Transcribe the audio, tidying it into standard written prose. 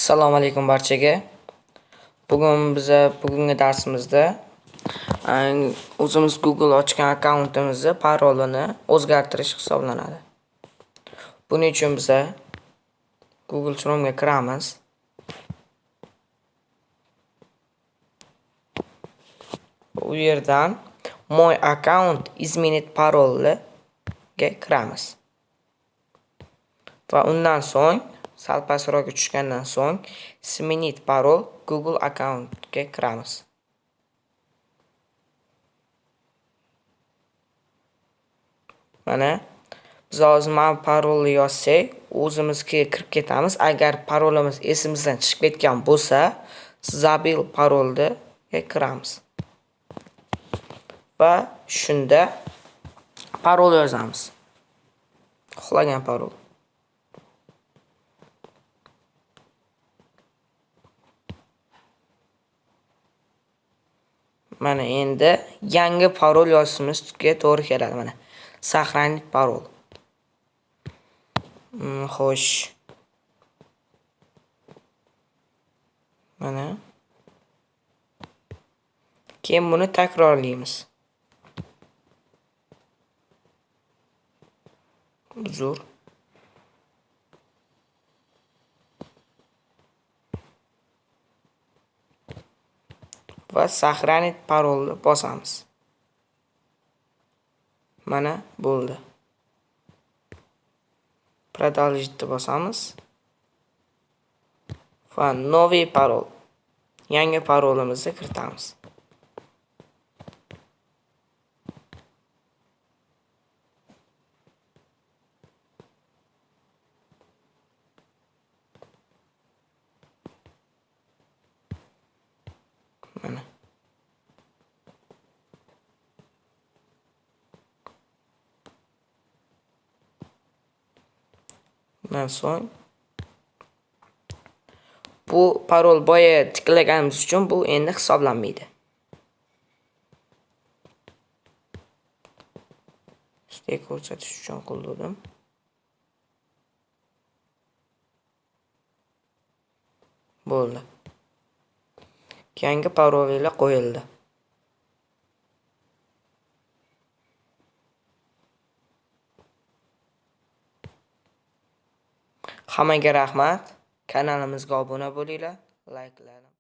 Assalomu alaykum barchaga. Bugun biza bugungi darsimizda o'zimiz Google ochgan akkauntimizni parolini o'zgartirish hisoblanadi. Buning uchun biza Google Chrome'ga kiramiz. U yerdan Мой аккаунт изменить parolga kiramiz. Va undan so'ng sal pastroqga tushgandan so'ng Сменить пароль Google akkauntga kiramiz. Mana biz hozir mana parolni yozsak, o'zimizga kirib ketamiz. Agar parolimiz esimizdan chiqib ketgan bo'lsa, Забыл parolga kiramiz. Va shunda parol yozamiz. Xohlagan parol. Mana endi yangi parol yozishimizga to'g'ri keladi mana. Сохранить пароль. Xo'sh. Mana. Keyin buni takrorlaymiz. Uzr. Va сохранить parolni bosamiz. Mana bo'ldi. Продолжить bosamiz. Va новый пароль. Yangi parolimizni kiritamiz. Mana. Bundan so'ng bu parol boya tiklaganimiz uchun bu endi hisoblanmaydi. Sizga ko'rsatish uchun qildim. Bo'ldi. Yangi parol ila qo'yildi. Hammaga rahmat. Kanalimizga obuna bo'linglar, layklar.